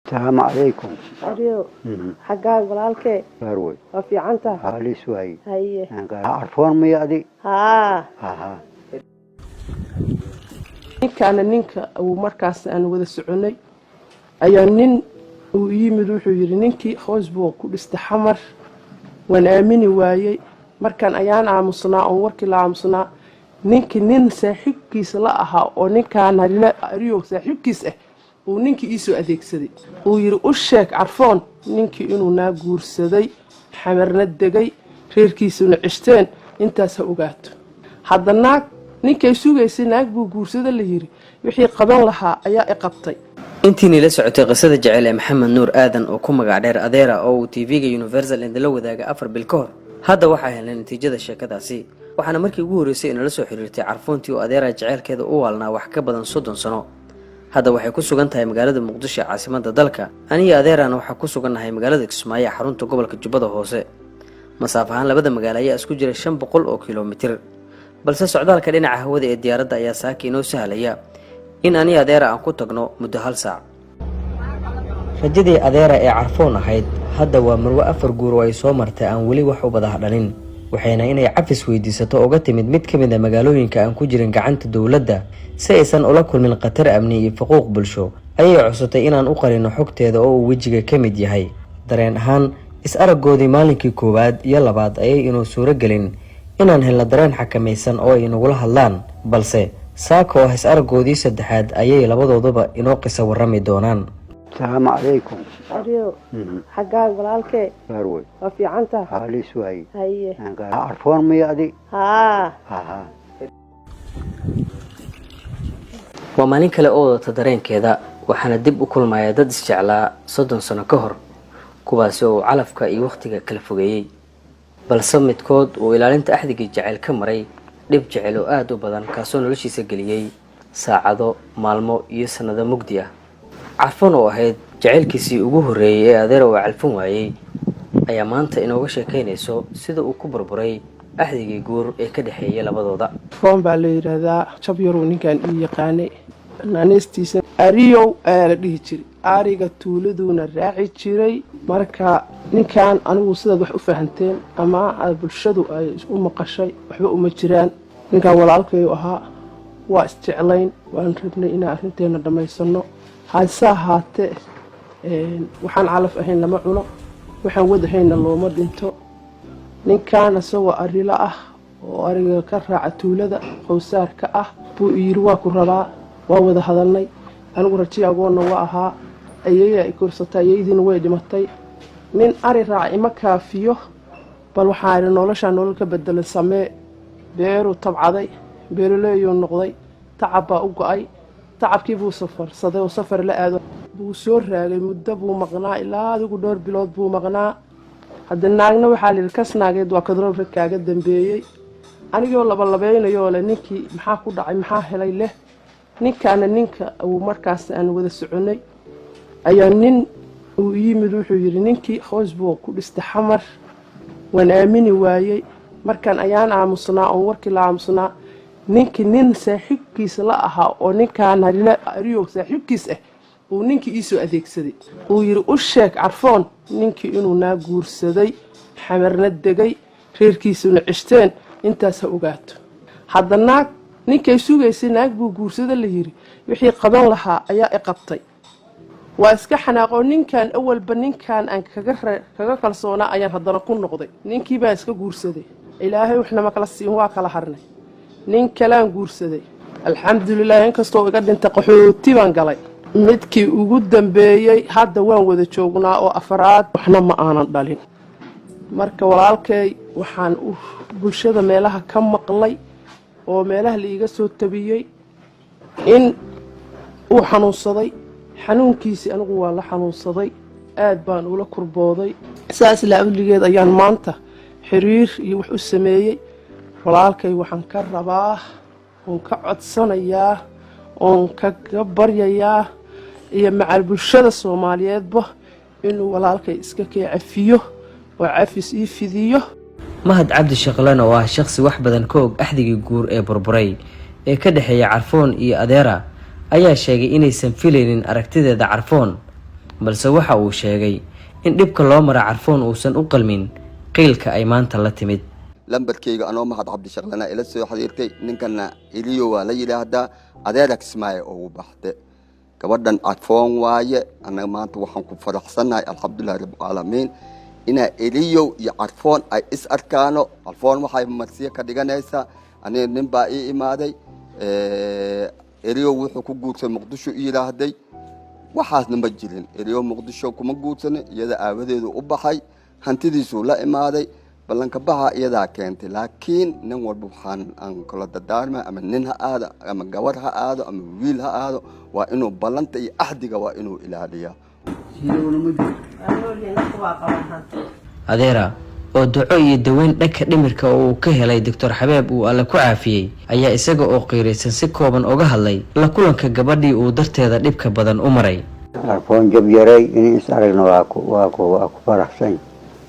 Asalaamu calaykum. Aryo, xaggaaga walaalkee? Gaarwey. Waa fiican tahay. Halis waaye. Haye. Carfoon maya adi? Haa. Aha. Ninkaana ninka uu markaas aan wada soconay ayaa nin uu yimid, wuxuu yidhi ninkii hoos buu ku dhistay Xamar. Waan aamini waayey. Markaan ayaan aamusnaa oon warkii la aamusnaa, ninkii nin saaxiibkiisa la ahaa oo ninkaan Ariyow saaxiibkiis ah uu ninkii iisoo adeegsaday. Uu yidhi, "U sheeg Carfoon ninkii inuu naa guursaday, Xamarna degay, reerkiisuna cishteen, intaas ha ogaato." Hadda naag ninkay sugaysay naag buu guursada la yiri, wixii qaban lahaa ayaa i qabtay. Intiinii la socotay qisada jecel ee Maxamed Nuur Aadan oo ku magac dheer Adeera oo uu TV-ga Universal idinla wadaaga 4 bil ka hor, hadda waxaa helnay natiijada sheekadaasi. Waxaana markii ugu horreysay inala soo xiriirtay Carfoontii oo Adeera jeceylkeeda u waalnaa wax ka badan 30 sano. Hadda waxay ku sugan tahay magaalada Muqdisho ee caasimada dalka. Aniyo Adeerana waxaa ku sugannahay magaalada Kismaayo ee xarunta gobolka Jubbada Hoose. Masaaf ahaan labada magaalo ayaa isku jira 500 oo kilomitir, balse socdaalka dhinaca hawada ee diyaaradda ayaa saaka inoo sahlaya in aniyo Adeera aan ku tagno muddo hal saac. Rajadii Adeera ee Carfoon ahayd hadda waa marwo afar guur oo ay soo martay aan weli wax u badah dhalin, waxayna inay cafis weydiisato uga timid mid ka mid a magaalooyinka aan ku jirin gacanta dowladda si aysan ula kulmin khatar amni iyo faquuq bulsho. Ayay codsatay inaan u qarino xogteeda oo uu wejiga ka mid yahay. Dareen ahaan, is-araggoodii maalinkii koowaad iyo labaad ayay inuu suuro gelin inaan helno dareen xakamaysan oo ay inagula hadlaan, balse saaka oo ah is-araggoodii saddexaad ayay labadooduba inoo qisa warrami doonaan. Asalaamu calaykum. Aryo, xaggaaga walaalkee? Gaarwey. Waa fiican tahay. Halis waaye. Haye. Carfoon maya adi? Haa. Aha. Waa maalin kale oo wadata dareenkeeda, waxaana dib u kulmaya dad isjeclaa 30 sano ka hor, kuwaasi oo uu calafka iyo wakhtiga kala fogeeyey, balse midkood uu ilaalinta axdigii jecel ka maray dhib jecel oo aada u badan, kaasoo noloshiisa geliyey saacado, maalmo iyo sannado mugdi ah. Carfoon oo ahayd jacaylkiisii ugu horreeyey ee Adeera uu calfan waayey ayaa maanta inooga sheekaynayso sida uu ku burburay axdigii guur ee ka dhexeeyay labadooda. Foon baa la yidhaahdaa, jab yaruu ninkan ii yaqaanay. Naaneystiisa Ariyow ayaa la dhihi jiray, ariga tuuladuuna raaci jiray. Marka ninkan anigu sidaad wax u fahanteen ama bulshadu ay u maqashay waxba uma jiraan. Ninkan walaalkayu ahaa, waa isjeclayn, waan rabnay inaan arrinteena dhammaysano. Hase ahaatee, waxaan calaf ahayn lama cuno, waxaan wadahaynna looma dhinto. Ninkan isagoo arilo ah oo ariga ka raaca tuulada qowsaarka ah buu yiri, "Waa ku rabaa." Waa wada hadalnay. Anigu rajiya agoonna waa ahaa, ayeeyaa i korsatay, ayeydiina way dhimatay. Nin ari raaca ima kaafiyo, bal waxaa idhi noloshaa nolol ka bedelan samee. Beeruu tabcaday, beeraleeyuu noqday, tacab baa u go-ay. Tacabkii buu safarsaday oo safar la aado buu soo raagay. Muddo buu maqnaa, ilaa adigu dhowr bilood buu maqnaa. Hadda naagna waxaa layidhi kas naageed waa kadroobka kaaga dambeeyey. Anigoo labalabeynayoo leh ninkii maxaa ku dhacay, maxaa helay leh, ninkaana ninka uu markaas aan wada soconay ayaa nin uu yimid, wuxuu yidhi ninkii hoos buu ku dhistay Xamar. Waan aamini waayey. Markaan ayaan aamusnaa oon warkii la aamusnaa, ninkii nin saaxiibkiisa la ahaa oo ninkaan Ariyow saaxiibkiis ah uu ninkii iisoo adeegsaday. Uu yidhi, "U sheeg Carfoon ninkii inuu naa guursaday, Xamarna degay, reerkiisuna cishteen, intaas ha ogaato." Hadda naag ninkay sugaysay naag buu guursada la yiri, wixii qaban lahaa ayaa i qabtay. Waa iska xanaaqoo. Ninkan awalba ninkan aan kaga kalsoonaa ayaan haddana ku noqday. Ninkii baan iska guursaday. Ilaahay waxnama kala siin, waa kala harnay. Nin kalaan guursaday, alxamdulilah, inkastoo iga dhintay. Qaxooti baan galay. Midkii ugu dambeeyey hadda waan wada joognaa oo afaraad, waxna ma aanan dhalin. Marka walaalkay, waxaan bulshada meelaha ka maqlay oo meelaha la iiga soo tabiyey in uu xanuunsaday. Xanuunkiisii anigu waa la xanuunsaday, aad baan ula kurbooday. Saas laawligeed ayaan maanta xiriir iyo wax u sameeyey. Walaalkay waxaan ka rabaa oon ka codsanayaa oon kaga baryayaa iyo macal bulshada Soomaaliyeedba inuu walaalkay iska kee cafiyo oo cafis ii fidiyo. Mahad Cabdi Shaqlan oo ah shakhsi wax badan ka og axdigii guur ee burburay ee ka dhexeeya Carfoon iyo Adeera ayaa sheegay inaysan filaynin aragtideeda Carfoon. Balse waxa uu sheegay in dhibka loo mara Carfoon uusan u qalmin qiilka ay maanta la timid. Lambarkeyga anoo Mahad Cabdishaqlana ila soo xiriirtay. Ninkana Eliyo waa la yidhaahdaa, adeera Kismaayo ugu baxde. Gabadhan Carfoon waaye. Annaga maanta waxaan ku faraxsannahay, alxamdulilahi rabbilcaalamiin, inaa Eliyow iyo Carfoon ay is arkaano. Carfoon waxay marsiyo ka dhiganaysaa, aniga nin baa ii imaaday, Eliyow wuxuu ku guursaday Muqdisho i yidhaahday. Waxaasna ma jirin. Eliyow Muqdisho kuma guursanin, iyada aawadeedu u baxay, hantidiisuu la imaaday, ballanka baxa iyadaa keentay. Laakiin nin walba waxaan aan kula dardaarma, ama nin ha aado, ama gabar ha aado, ama wiil ha aado, waa inuu ballanta iyo axdiga waa inuu ilaaliyaa. Adeera oo duco iyo daweyn dhanka dhimirka oo uu ka helay Doctor Xabeeb uu Alle ku caafiyey ayaa isaga oo qiiraysan si kooban uga hadlay la kulanka gabadhii uu darteeda dhibka badan u maray. Carfoon jab yaray in is aragna waa ku faraxsan.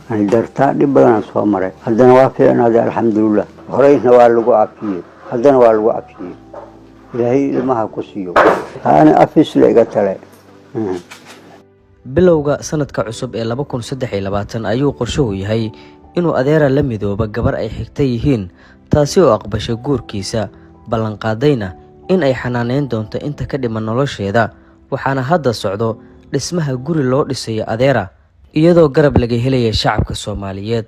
Ani dartaa dhib badanaan soo maray, haddana waa fiicnaaday, alxamdulilah. Horeyna waa lagu cafiyey, haddana waa lagu cafiyey. Ilaahay ilmaha ku siiyo, haana afis la iga tale. Bilowga sanadka cusub ee 2023 ayuu qorshuhu yahay inuu Adeera la midooba gabar ay xigta yihiin, taasi oo aqbashay guurkiisa, ballanqaadayna in ay xanaaneyn doonto inta ka dhiman nolosheeda. Waxaana hadda socdo dhismaha guri loo dhisayo Adeera, iyadoo garab laga helaya shacabka Soomaaliyeed.